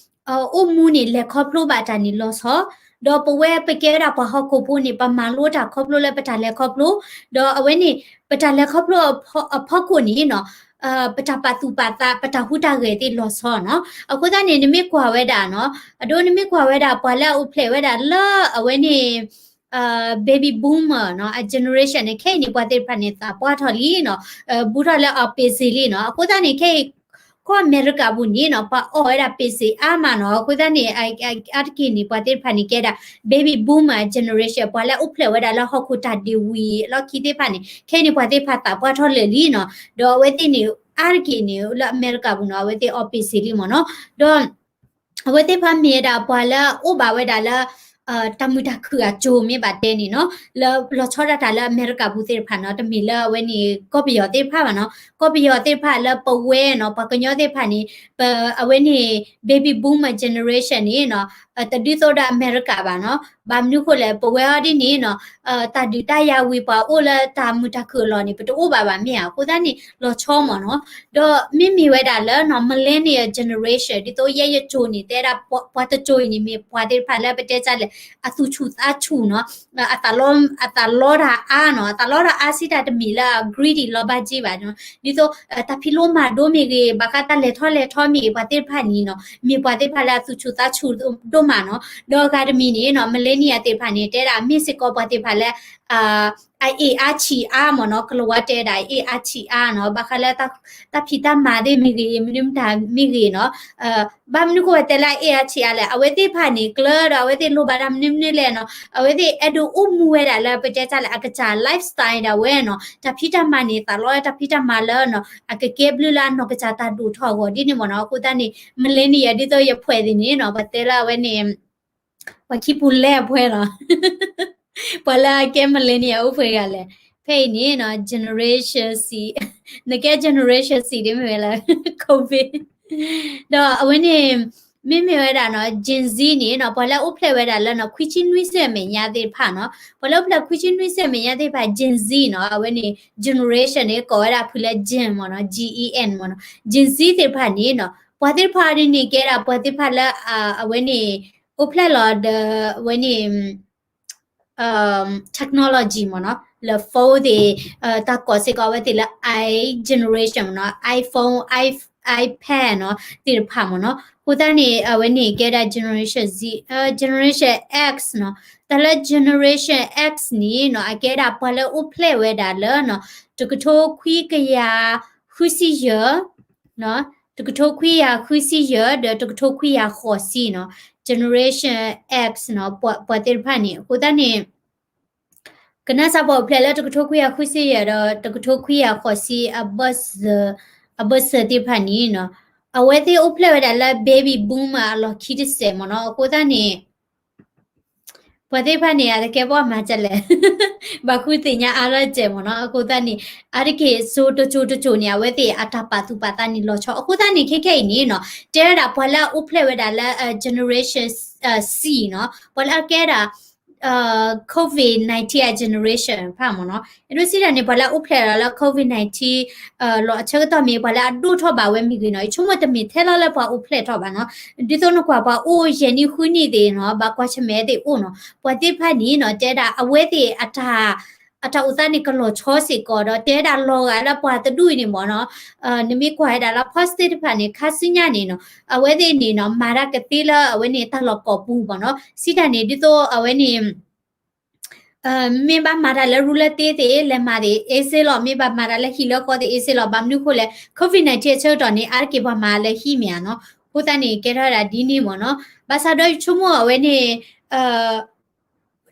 အိၣ်မူန့ၣ် လဲၤခီဖျိဘၣ်တၢ်န့ၣ်လီၤဆီ, ဒီးပဝဲပကဲဝဲဒၣ်ပှၤဟီၣ်ခိၣ်ဖိန့ၣ် ပမၤလိတၢ်ခီဖျိလၢပတၢ်လဲၤခီဖျိ, ဒီးအဝဲန့ၣ် ပတၢ်လဲၤခီဖျိအဖီခိၣ်န့ၣ်နီၤ ပတၢ်ပာ်သူၣ်ပာ်သး ပတၢ်ဟူးတၢ်ဂဲၤသ့ၣ်လီၤဆီနီၤ. အဃိသတးန့ၣ် နမ့ၢ်ကွၢ်ဝဲဒၣ်နီၤ အဒိနမ့ၢ်ကွၢ်ဝဲဒၣ် ပှၤလၢအအိၣ်ဖျဲၣ်ဝဲဒၣ်လၢအဝဲန့ၣ် baby boomer နီၤ အ generation န့ၣ် ခဲအံၤန့ၣ် ပှၤသ့ၣ်တဖၣ်န့ၣ် သးပှၢ်ထီၣ်လံနီၤ, ဘူးထီၣ်လၢအ busy လံနီၤ. အဃိသတးန့ၣ် ခဲအံၤ ကီၢ်အမဲရကၤပူၤန့ၣ်နီၤ ပှၤအီၣ်ဝဲဒၣ် busy အါမးနီၤ. အဃိသတးန့ၣ် အါတက့ၢ်န့ၣ် ပှၤသ့ၣ်တဖၣ်န့ၣ် ကဲဒၣ် baby boomer generation ပှၤလၢအအိၣ်ဖျဲၣ်ဝဲဒၣ်လၢဟီၣ်ခိၣ်တၢ်ဒ့ၣ်ဝံၤအလီၢ်ခံသ့ၣ်တဖၣ်န့ၣ် ခဲအံၤန့ၣ် ပှၤသ့ၣ်တဖၣ်သးပှၢ်ထီၣ်လၢာ်လံနီၤ. ဒီးအဝဲသ့ၣ်န့ၣ် အါတက့ၢ်န့ၣ် လၢအမဲရကၤပူၤနီၤ အဝဲသ့ၣ်အီၣ် busy လံမ့ၢ်နီၤ. ဒီး အဝဲသ့ၣ်တဖၣ်မ့ၢ်ဝဲဒၣ်ပှၤလၢအအိၣ်ဘၣ်ဝဲဒၣ်လၢ တၢ်မုာ်တၢ်ခုၣ်အစိၤမ့ၢ်ဘၣ်တဲန့ၣ်နီၤ, လၢလီၤဆီဒၣ်တၢ်လၢအမဲရကၤပူၤသ့ၣ်တဖၣ်နီၤ, တမ့ၢ်လၢအဝဲန့ၣ် ကီၢ်ပယီၤသ့ၣ်တဖၣ်ဘၣ်နီၤ. ကီၢ်ပယီၤသ့ၣ်တဖၣ်လၢပဝဲနီၤ ပှၤကညီသ့ၣ်တဖၣ်န့ၣ် ပ အဝဲန့ၣ် baby boomer generation န့ၣ်နီၤ တဒ်သိးဒီးအမဲရကၤဘၣ်နီၤ. ဘၣ်မနုၤဃိလဲၣ် ပဝဲအီၤဒ်န့ၣ်နီၤ တၢ်ဒုးတၢ်ယၤဝံၤ ပှၤအိၣ်လၢတၢ်မုာ်တၢ်ခုၣ်အလီၢ်န့ၣ် ပတအိၣ်ဘၣ်ဘၣ်မ့ၢ်ဧါ. အဃိသတးန့ၣ် လီၤဆီမ့ၢ်နီၤ. ဒီးမ့မ့ၢ်ဝဲဒၣ်လၢနီၤ millennial generation ဒ်သိးယဲယကိၤန့ၣ် တဲဒၣ်ပှၤတကိၤအံၤန့ၣ် မ့ၢ်ပှၤသ့ၣ်တဖၣ်လၢပတဲတၢ်လဲၣ် အသူၣ်ဆူၣ်သးဆူၣ်နီၤ, အသးလီတၢ်အါနီၤ, အသးလီတၢ်အါစံးတၢ်တမ့ၢ်လၢအ greedy လီၤဘၣ်က့ဘၣ်နီၤ, ဒ်သိး တၢ်ဖံးလိမၤဒိမ့ၢ်ဂ့ၤ ဘၣ်ဃးတၢ်လဲၤထီၣ်လဲၤထီမ့ၢ်ဂ့ၤ ပှၤသ့ၣ်တဖၣ်န့ၣ်နီၤ မ့ၢ်ပှၤသ့ၣ်တဖၣ်လၢအသူၣ်ဆူၣ်သးဆူၣ်ဒိၣ်မးနီၤ. ဒီးအဂၤတမံၤန့ၣ်နီၤ millennial သ့ၣ်တဖၣ်န့ၣ် တဲဒၣ်မ့ၢ်စ့ၢ်ကီးပှၤသ့ၣ်တဖၣ်လၢ အအ့ၣ်အါဆံးအါမ့ၢ်နီၤ, ကလၤဝါတဲဒၣ် အ့ၣ်အါဆံးအါနီၤ, ဘၣ်ဃးလၢ တၢ်ဖံးတၢ်မၤသ့ၣ်မ့ၢ်ဂ့ၤ မနုၤမတၤမ့ၢ်ဂ့ၤနီၤ, ဘၣ်မနုၤဃိဝဲတဲလၢအအ့ၣ်အါဆံးအါလဲၣ်, အဝဲသ့ၣ်တဖၣ်န့ၣ် ကျၢၤဒီးအဝဲသ့ၣ်လိၣ်ဘၣ်တၢ်မနုၤမနုၤလဲၣ်နီၤ, အဝဲသ့ၣ်အဲၣ်ဒိးအိၣ်မူဝဲဒၣ်လၢပတဲတၢ်လၢအကစၢ် lifestyle ဒၣ်ဝဲနီၤ, တၢ်ဖံးတၢ်မၤန့ၣ် သးလီတၢ်ဖံးတၢ်မၤလၢနီၤ အကကဲဘျုးလၢအနီၢ်ကစၢ်တၢ်ဒိၣ်ထီၣ်အဂီၢ်ဒ်န့ၣ်မ့ၢ်နီၤ. အဃိသတးန့ၣ် millennial ဒ်သိးယဖှဲးသ့ၣ်န့ၣ်နီၤ ပှၤတဲလၢအဝဲန့ၣ် ပှၤခံပူၤလဲအဖှဲလီၤ. ပှၤလၢအကဲ millennial အိၣ်ပှဲၤဂၤလဲၣ်. ဖဲအံၤန့ၣ်နီၤ generation C, နကဲ generation C ဒ်မ့ၢ်ဝဲလၢ COVID ဒီးအဝဲန့ၣ် မ့မ့ၢ်ဝဲဒၣ်နီၤ Gen Z န့ၣ်နီၤ ပှၤလၢအအိၣ်ဖျဲၣ်ဝဲဒၣ်လၢနီၤ ခွံဆံနွံဆံအမဲာ်ညါသ့ၣ်တဖၣ်နီၤ, ပှၤလၢအအိၣ်ဖျဲၣ်ခွံဆံနွံဆံအမဲာ်ညါသ့ၣ်တဖၣ် Gen Z နီၤ, အဝဲန့ၣ် generation န့ၣ် ကိးဝဲဒၣ်ဖုလၢ Gen မ့ၢ်နီၤ, G E N မ့ၢ်နီၤ, Gen Z သ့ၣ်တဖၣ်န့ၣ်နီၤ ပှၤသ့ၣ်တဖၣ်အံၤန့ၣ် ကဲဒၣ်ပှၤသ့ၣ်တဖၣ်လၢ အဝဲန့ၣ် အိၣ်ဖျဲၣ်လီၤဒီး အဝဲန့ၣ် technology မ့ၢ်နီၤ, လၢ phone သ့ၣ် တၢ်ကိးစ့ၢ်ကီးအဝဲသ့ၣ်လၢ i generation မ့ၢ်နီၤ, iPhone, i iPad နီၤ သ့ၣ်တဖၣ်မ့ၢ်နီၤ. အဃိသတးန့ၣ် အဝဲန့ၣ်ကဲဒၣ် generation Z, generation X နီၤ. တၢ်လၢ generation X န့ၣ်နီၤ အကဲဒၣ်ပှၤလၢအိၣ်ဖျဲၣ်ဝဲဒၣ်လၢနီၤ တကထိခွံကယၤဃုဆံယဲၢ် နီၤ, တကထိခွံကယၤဃုဆံယဲၢ် ဒီးတကထိခွံကယၤဃိးဆံနီၤ, generation X နီၤ, ပှၤသ့ၣ်တဖၣ်န့ၣ်. အဃိသတးန့ၣ် ကနၣ်စၢ်ပှၤအိၣ်ဖျဲၣ်လၢတကထိခွံကယၤဃုဆံယဲၢ် ဒီးတကထိခွံကယၤဃိးဆံ အဘၢၣ်စၢၤသ့ၣ်တဖၣ်န့ၣ်နီၤ, အဝဲသ့ၣ်အိၣ်ဖျဲၣ်ဝဲဒၣ်လၢ baby boom အလီၢ်ခံတစဲးမ့ၢ်နီၤ. အဃိသတးန့ၣ် ပှၤသ့ၣ်တဖၣ်န့ၣ် အတကဲပှၤမၤဒ်လဲၣ်, ဘၣ်ဃုသ့ၣ်ညါအါထီၣ်စဲးမ့ၢ်နီၤ. အဃိသတးန့ၣ် အါတက့ၢ်စိၤတစိၤတစိၤန့ၣ် အဝဲသ့ၣ်အတၢ်ပာ်သူၣ်ပာ်သးန့ၣ်လီၤဆီ. အဃိသတးန့ၣ် ခဲခဲအံၤန့ၣ်နီၤ တဲဝဲဒၣ်ပှၤလၢအအိၣ်ဖျဲၣ်ဝဲဒၣ်လၢ generation C နီၤ, ပှၤလၢအကဲဒၣ် COVID nineteen အ generation တဖၣ်မ့ၢ်နီၤ. အဲၣ်ဒိးစံးတၢ်န့ၣ် ပှၤလၢအအိၣ်ဖျဲၣ်လီၤလၢ COVID nineteen လီၤအဆၢကတီၢ်မ့ၢ် ပှၤလၢအဒိၣ်ထီၣ်ဘၣ်ဝဲမ့ၢ်ဂ့ၤနီၤ, ယဆိကမိၣ်တမ့ၢ်ထဲလီၤလၢပှၤအိၣ်ဖျဲၣ်ထီၣ်ဘၣ်နီၤ. ဒ်သိးနကွၢ်ပှၤအိၣ်ယဲၢ်နံၣ်ဃုနံၣ်သ့ၣ်နီၤ, ဘၣ်ကွၢ်ဆၢၣ်မဲာ်သ့ၣ်အိၣ်နီၤ, ပှၤသ့ၣ်တဖၣ်န့ၣ်နီၤ တဲဒၣ်အဝဲသ့ၣ်အတၢ် အတၢ်အိၣ်သးန့ၣ်ကလီၤဆီစ့ၢ်ကီးဒီး တဲဒၣ်လီၤဂာ်လၢပှၤတဒူၣ်အံၤန့ၣ်မ့ၢ်နီၤ. နမ့ၢ်ကွၢ်ဝဲဒၣ်လၢ post သ့ၣ်တဖၣ်န့ၣ် ခါဆူညါန့ၣ်နီၤ အဝဲသ့ၣ်န့ၣ်နီၤ မၤတၢ်ကသ့လၢအဝဲန့ၣ်တၢ်လီၢ်ကိးပူၤမ့ၢ်နီၤ. စံးတၢ်န့ၣ် ဒ်သိးအဝဲန့ၣ် မ့ၢ်ဘၣ်မၤတၢ်လၢရူလၢသ့သ့ၣ် လဲၤမၤသ့ၣ် အ့စ့လီၤ, မ့ၢ်ဘၣ်မၤတၢ်လၢဟံၣ်လၢဃီသ့ၣ် အ့စ့လီၤ. ဘၣ်မနုၤဃိလဲၣ် COVID nineteen အဆၢကတီၢ်န့ၣ် အါတက့ၢ်ပှၤမၤလၢဟံၣ်မ့ၢ်ဧါနီၤ. အဃိသတးန့ၣ် ကဲထီၣ်ဝဲဒၣ်ဒ်န့ၣ်မ့ၢ်နီၤ. ဘၣ်ဆၣ်ဒီးယဆိကမိၣ်အဝဲန့ၣ်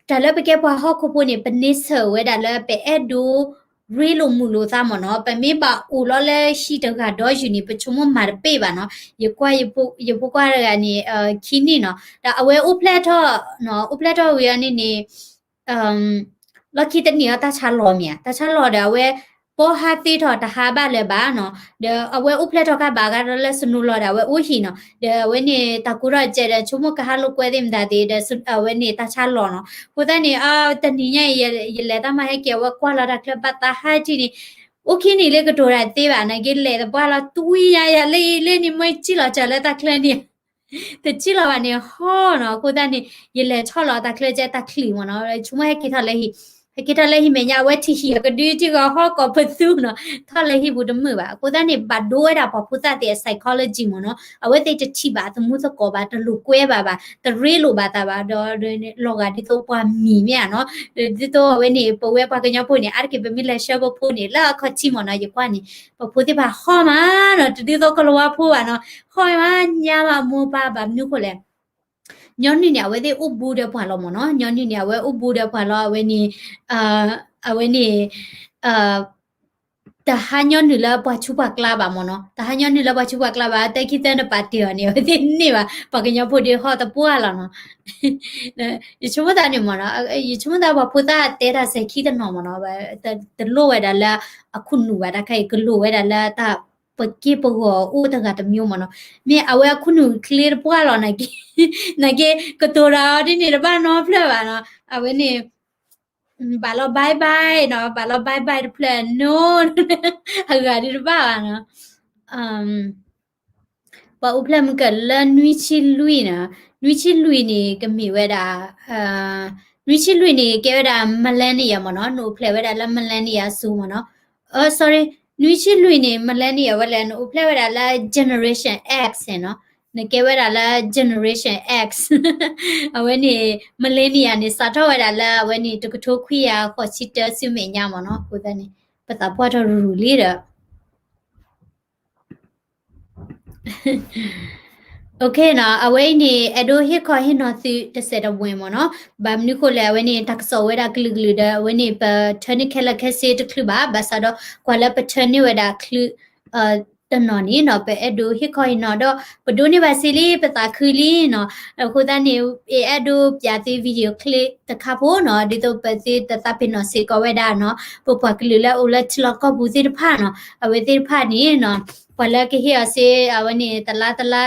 တၢ်လၢပကဲပှၤဟီၣ်ခိၣ်ဖိန့ၣ် ပန့ဆၢၣ်ဝဲဒၣ်လၢပအဲၣ်ဒိးရ့လိာ်မုာ်လိာ်သးမ့ၢ်နီၤ. ပမ့ၢ်ဘၣ်အိၣ်လီၤလၢဟံၣ်တဂၤဒီးယုၢ်န့ၣ် ပဆိကမိၣ်မၤတပ့ၢ်ဘၣ်နီၤ. ယကွၢ် ယဖိခွါတဂၤန့ၣ် ခံနံၣ်နီၤ ဒီးအဝဲအိၣ်ဖျဲၣ်ထီၣ် အိၣ်ဖျဲၣ်ထီၣ်ဝံၤအီၤန့ၣ်န့ၣ် လီၢ်ခံတနံၣ်အီၤတၢ်ဆါလီၤမ့ၢ်ဧါ, တၢ်ဆါလီၤဒီးအဝဲ ပီၢ်ဟးသ့ထီၣ်တဟးဘၣ်လၢၤဘၣ်နီၤ. ဒီးအဝဲအိၣ်ဖျဲၣ်ထီၣ်ကါဘၣ်ဂၤဒီးလၢ snow လီၤဒီးအဝဲအိၣ်ဟံၣ်နီၤ. ဒီးအဝဲန့ၣ်တၢ်ကိၢ်ထီၣ်စဲးဒီးဆိကမိၣ်ကဟးလိာ်ကွဲသ့ၣ်မတၤသ့ၣ်ဒီး အဝဲန့ၣ်တၢ်ဆါလီၤနီၤ. အဃိသတးန့ၣ် တနံၤညါအံၤ ယလဲၤတၢ်မၤဟဲက့ၤ အဝဲကွၢ်လီၤတၢ်ချၢဘၣ်သးဟးထံၣ်န့ၣ် အိၣ်ခံနံၣ်လၢကတိၤတၢ်သ့ဘၣ်န့ၣ် က့ၤလဲၤတပှၢ်လီၤ တွံၢ်ယၤယၤလၢအံၤလၢန့ၣ် မ့ၢ်စံၣ်လီၤစၢၤလၢတၢ်ချၢန့ၣ် တစံၣ်လီၤဘၣ်န့ၣ်ဟီၣ်နီၤ. အဃိသတးန့ၣ် ယလဲၤထီၣ်လီၤတၢ်ချၢကဲတၢ်ချံၣ်မ့ၢ်နီၤ ဆိကမိၣ်ဟဲက့ၤထီၣ်လၢဟံၣ် ဟဲက့ၤထီၣ်လၢဟံၣ်မဲာ်ညါ အဝဲထံၣ်ဟံၣ်အကဒု ထံၣ်ဂီၤဟီၣ်ကီၢ်ပသူနီၤ, ထီၣ်လၢဟံၣ်ပူၤတမုာ်ဘၣ်. အဃိသတးန့ၣ် ဘၣ်ဒိဝဲဒၣ်ပှၤဖိသၣ်သ့ၣ်အ psychology မ့ၢ်နီၤ, အဝဲသ့ၣ်တထံၣ်ဘၣ်အသမူသကိးဘၣ်, တလိာ်ကွဲဘၣ်ဘၣ်, တရ့လိာ်ဘၣ်သးဘၣ်, ဒီးလီၤဂာ်ဒ်သိးပှၤမံၤမ့ၢ်ဧါနီၤ. ဒ်သိးအဝဲန့ၣ် ပဝဲပှၤကညီဖိန့ၣ် အါတက့ၢ်ပမ့ၢ်လဲၤဆှၢပဖိန့ၣ် လၢအခီၣ်ထံးမ့ၢ်နီၤ, ယကွၢ်န့ၣ် ပဖိသ့ၣ်တဖၣ်ဟီၣ်မးနီၤ, တဒ်သိးကလၤဝါဖိဘၣ်နီၤ, ဟီၣ်မး ညါမး မိၢ်ပၢ် ဘၣ်မနုၤဃိလဲၣ် ညီနုၢ်န့ၣ် အဝဲသ့ၣ်အိၣ်ဘူးဒီးပှၤလီၤမ့ၢ်နီၤ, ညီနုၢ်န့ၣ် အဝဲအိၣ်ဘူးဒီးပှၤလီၤ, အဝဲန့ၣ် အဝဲန့ၣ် တဟါညီနုၢ်လၢပှၤဆူးပှၤကျါဘၣ်မ့ၢ်နီၤ, တဟါညီနုၢ်လၢပှၤဆူးပှၤကျါဘၣ်, တၢ်ခံသၢနပာ်တ့ၢ်အီၤန့ၣ် အဝဲသ့ၣ်န့ၢ်ဘၣ်, ပှၤကညီဖိဒုးဟီၣ်တပှၢ်လီၤနီၤ. ယဆိကမိၣ်သးန့ၣ်မ့ၢ်နီၤ, ယဆိကမိၣ်သးပှၤဖိသၣ်တဲတၢ်စဲၤခံတနီၤမ့ၢ်နီၤ, တလိၣ်ဝဲဒၣ်လၢအခိၣ်နူာ်ဘၣ်, တၢ်ခါအံၤ ကလိၣ်ဝဲဒၣ်လၢတၢ်ပက့ၢ်ပဂီၤအိၣ်တဂၤတမျိုးမ့ၢ်နီၤ, မ့ၢ်အဝဲအခိၣ်နူာ်ချ့တပှၢ်လီၤ, နာ်က့ ကတိၤတၢ်အီၤဒ်န့ၣ်တဘၣ်နီတဖျၢၣ်ဘၣ်နီၤ, အဝဲန့ၣ် ဘၣ်လီၤ bye bye နီၤ, ဘၣ်လီၤ bye bye တဖျၢၣ်နီၤ, အဂၤဒုးတဘၣ်ဘၣ်နီၤ. ပှၤအိၣ်ဖျဲၣ်မုၢ်ကၢၢ်လၢနွံဆံလွံၢ်န့ၣ်, နွံဆံလွံၢ်န့ၣ် ကမ့ၢ်ဝဲဒၣ်, နွံဆံလွံၢ်န့ၣ် ကဲဝဲဒၣ် millennial မ့ၢ်နီၤ, နအိၣ်ဖျဲၣ်ဝဲဒၣ်လၢ millennial အစိၤမ့ၢ်နီၤ. အ sorry, နွံဆံလွံၢ်န့ၣ် millennial ဝဲလဲၣ်, နအိၣ်ဖျဲၣ်ဝဲဒၣ်လၢ generation X နီၤ, နကဲဝဲဒၣ်လၢ generation X. အဝဲန့ၣ် millennial န့ၣ် စးထီၣ်ဝဲဒၣ်လၢအဝဲန့ၣ် တကထိခွံကယၤဃိးဆံတၢ ဆူမဲာ်ညါမ့ၢ်နီၤ, အဃိသတးန့ၣ် ပသးပှၢ်ထီၣ်ရူၤရူၤလံဒီး OK နီၤ, အဝဲအံၤန့ၣ် အဲၣ်ဒိးဟ့ၣ်ခီဟ့ၣ်နီၤသုတစဲးတမှဲၤမ့ၢ်နီၤ, ဘၣ်မနုၤဃိလဲၣ်, အဝဲန့ၣ် တၢ်ကစီၣ်ဝဲဒၣ်ကလုာ်ကလုာ်ဒီး အဝဲန့ၣ် ပထၢန့ၢ်ခဲလၢာ်ခဲဆ့တချုးဘၣ်, ဘၣ်ဆၣ်ဒီး ကွၢ်လၢပထၢန့ၢ်ဝဲဒၣ်ချုး တနီၤန့ၣ်နီၤ, ပအဲၣ်ဒိးဟ့ၣ်ခီဟ့ၣ်နီၤဒီး ပဒိးန့ၢ်ဘၣ်စ့လံ, ပသးခုလံနီၤ. အဃိသတးန့ၣ် အဲၣ်ဒိးပျးသု video clip တခါဖိနီၤ, ဒ်သိးပသုတသးပ့ၤနီၣ်စ့ၢ်ကီးဝဲဒၣ်နီၤ, ပပှၤကလုာ်လၢအိၣ်လၢထံလီၢ်ကီၢ်ပူၤသ့ၣ်တဖၣ်နီၤ, အဝဲသ့ၣ်တဖၣ်န့ၣ်နီၤ, ပှၤလၢကဟ့ၣ်အီၤစ့ အဝဲန့ၣ် တလါတလါ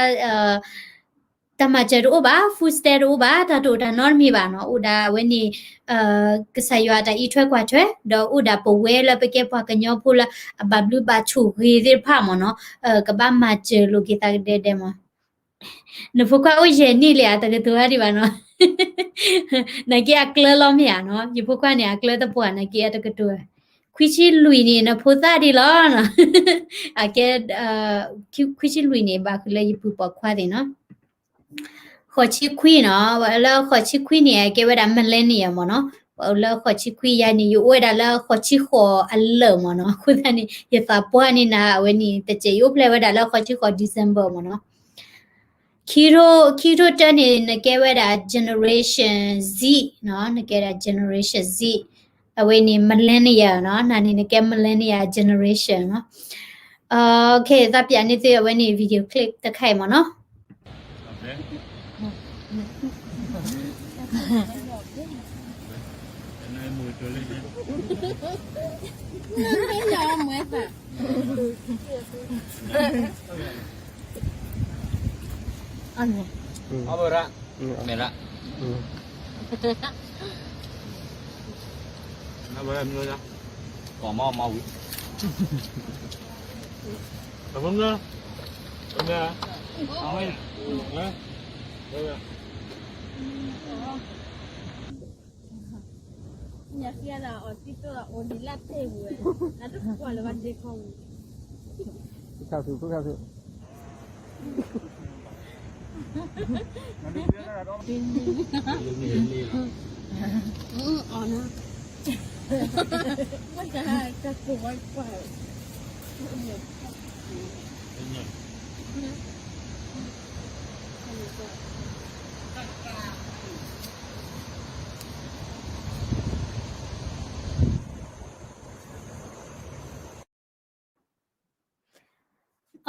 တၢ်မၤစၢၤတအိၣ်ဘၣ်, food stamp တအိၣ်ဘၣ်, တၢ်တအိၣ်တၢ်နီတမံၤဘၣ်နီၤ, အိၣ်ဒၣ်အဝဲန့ၣ် ကစၢ်ယွၤတၢ်အံးထွဲကွၢ်ထွဲ, ဒီးအိၣ်ဒၣ်ပဝဲလၢပကဲပှၤကညီဖိလၢအဘၣ်ဘျုးဘၣ်ဆိၣ်ဂ့ၤသ့ၣ်တဖၣ်မ့ၢ်နီၤ, ကဘၣ်မၤစၢၤလိာ်က့ၤသးကဒဲကဒဲမ့ၢ်. နဖိခွါအိၣ်ယဲၢ်နံၣ်လံဧါ, တကတိၤဒံးဘၣ်နီၤ, နာ်က့အကျၢၤလီၤမ့ၢ်ဧါနီၤ, ယဖိခွါန့ၣ် အကျၢၤတပှၢ်, နာ်က့အတကတိၤ, ခွံဆံလွံၢ်န့ၣ် နဖိသၣ်ဒံးလီၤနီၤ, အကဲ ခွံဆံလွံၢ်န့ၣ် ဘၣ်ဃုာ်လၢယပုၢ်ပိာ်ခွါသ့ၣ်နီၤ. ဃိးဆံခွံနီၤ, ပှၤလၢဃိးဆံခွံန့ၣ် အကဲဝဲဒၣ် millennial မ့ၢ်နီၤ, ပှၤလၢဃိးဆံခွံယၤန့ၣ် ယအိၣ်ဝဲဒၣ်လၢဃိးဆံဃိးအလၢာ်မ့ၢ်နီၤ, အဃိသတးန့ၣ် ယသးပှၢ်န့ၢ်နၤ အဝဲန့ၣ် တစဲး ယအိၣ်ဖျဲၣ်ဝဲဒၣ်လၢဃိးဆံဃိး December မ့ၢ်နီၤ. ခံကထိတၢန့ၣ် နကဲဝဲဒၣ် generation Z နီၤ, နကဲဒၣ် generation Z, အဝဲန့ၣ် millennial နီၤ, နန့ၣ် နကဲ millennial generation နီၤ. သးပျးန့ၢ်သုအဝဲန့ၣ် video clip တခါအံၤမ့ၢ်နီၤ.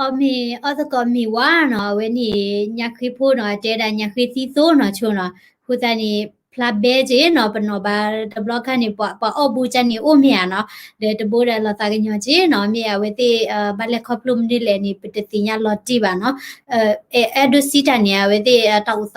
အီၣ်မ့ၤအီၣ်သကိးမ့ၤဝါနီၤ, အဝဲန့ၣ် ညါဃ့ဖိနီၤ, တဲဒၣ်ညါဃ့သံသိနီၤ, ဆိနီၤ, အဃိသတးန့ၣ် ဖျါဘဲက့နီၤ, ပနီၣ်ဘၣ်တဘျီခါန့ၣ် ပှၤအီၣ်ဘူးကန့ၣ်အိၣ်မ့ၢ်ဧါနီၤ, ဒီးတဘိဒီးလီၤသးကညီၤက့နီၤ, မ့ၢ်အဝဲသ့ၣ် ဘၣ်လဲၤခီဖျိမနုၤလဲၣ်န့ၣ် ပတသ့ၣ်ညါလီၤတံၢ်ဘၣ်နီၤ. အဲၣ်ဒိးစံးတၢ်န့ၣ် အဝဲသ့ၣ်တၢ်အိၣ်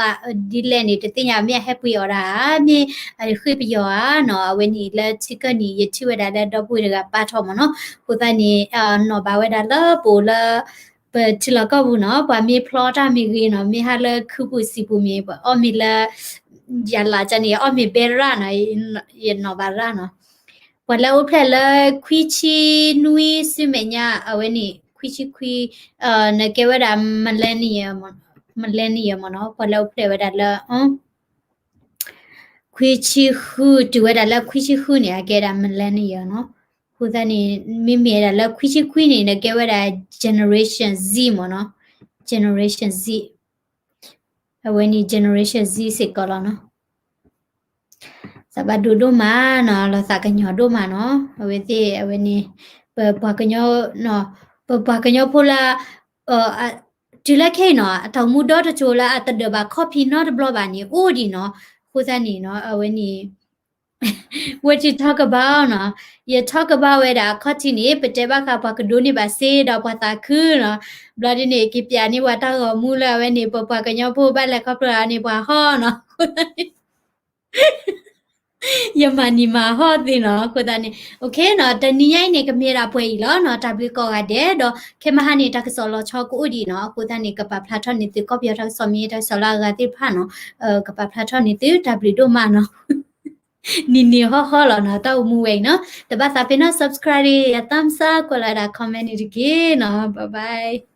သးဒ်လဲၣ်န့ၣ် တသ့ၣ်ညါ, မ့ၢ်အဟဲပှ့ၤအီၣ်ဒၣ်ဧါ, မ့ၢ်အဃ့ပယီၤဧါနီၤ, အဝဲန့ၣ်လၢထံကၢၢ်န့ၣ် ယထံၣ်ဝဲဒၣ်လၢဒီပုၢ်ဝဲၢ်တဂၤပာ်ထီၣ်မ့ၢ်နီၤ, အဃိသတးန့ၣ် နီၣ်ဘၣ်ဝဲဒၣ်လၢပအိၣ်လၢ ပထံလီၢ်ကီၢ်ပူၤနီၤ, ပှၤမ့ၢ်ဖျီတၢ်မ့ၢ်ဂ့ၤနီၤ, မ့ၢ်ဟးလၢခုပူၤစံာ်ပူၤမ့ၢ် ပှၤအီၣ်မ့ၤလၢ ယၤလၢ်ကန့ၣ် ယအီၣ်မ့ၤဘဲရၣ်နီၤ, ယနီၢ်ဘၣ်ရၣ်နီၤ. ပှၤလၢအိၣ်ဖျဲၣ်လၢခွံဆံနွံဆူမဲာ်ညါ အဝဲန့ၣ် ခွံဆံခွံ, နကဲဝဲဒၣ် millennial, millennial မ့ၢ်နီၤ, ပှၤလၢအိၣ်ဖျဲၣ်ဝဲဒၣ်လၢ ခွံဆံဃု, တုၤဝဲဒၣ်လၢခွံဆံဃုန့ၣ် အကဲဒၣ် millennial နီၤ. အဃိသတးန့ၣ် မ့မ့ၢ်ဝဲဒၣ်လၢခွံဆံခွံန့ၣ် နကဲဝဲဒၣ် generation Z မ့ၢ်နီၤ, generation Z. အဝဲန့ၣ် generation Z စ့ၢ်ကီးလီၤနီၤ. သးဘၣ်ဒိဒိၣ်မးနီၤ, လီၤသးကညီၤဒိၣ်မးနီၤ. အဝဲသ့ၣ် အဝဲန့ၣ် ပပှၤကညီ, ပပှၤကညီဖိလၢ တုၤလၢခဲအံၤနီၤ အတၢ်အိၣ်မူဒီတစိၤလၢအတဒၢးဘၣ်ခီၣ်ဖံးနီတဘျီဘၣ်န့ၣ် အိၣ်ဒံးနီၤ. အဃိသတးန့ၣ်နီၤ အဝဲန့ၣ် what you talk about နီၤ, ယ talk about ဝဲဒၣ်အခီၣ်ထံးန့ၣ် ပတဲဘၣ်ဃးပှၤကဒိးန့ၢ်ဘၣ်စ့ဒီးပှၤသးခုနီၤ. ဘျီဒ်န့ၣ် က့ၤပျးန့ၢ်ပှၤတၢ်ဂီၤမူလၢအဝဲန့ၣ် ပပှၤကညီဖိဘၣ်လဲၤခီဖျိန့ၣ် ပှၤဟီၣ်နီၤ. ယမၤနံၤမၤဟီၣ်သ့နီၤ. အဃိသတးန့ၣ် okay နီၤ, တနံၤညါအံၤန့ၣ် ကမ့ၢ်ဒၣ်ပှဲၤအံၤလီၤနီၤ. တၢ်ဘျုးကိးဂၤဒဲးဒီး ခဲမုၢ်ဟါန့ၣ် တၢ်ကစီၣ်လီၤဆီကအိၣ်ဒံးနီၤ. အဃိသတးန့ၣ် ကပာ်ဖျါထီၣ်န့ၢ်သု ကီၢ်ပယီၤတၢ်ကစီၣ်မ့ၢ်တၢ်ကစီၣ်လၢအဂၤသ့ၣ်တဖၣ်နီၤ, ကပာ်ဖျါထီၣ်န့ၢ်သု တၢ်ဘျုးဒိၣ်မးနီၤ. နံၤနံၤဟီၣ်ဟီၣ်လီၤနီၤ, တၢ်အိၣ်မူဝဲအံၤနီၤ. တဘၣ်သးပ့ၤနီၣ် subscribe ဒီး thumbs up ကွဲးလီၤဝဲဒၣ် comment န့ၣ်တက့ၢ်နီၤ. Bye bye.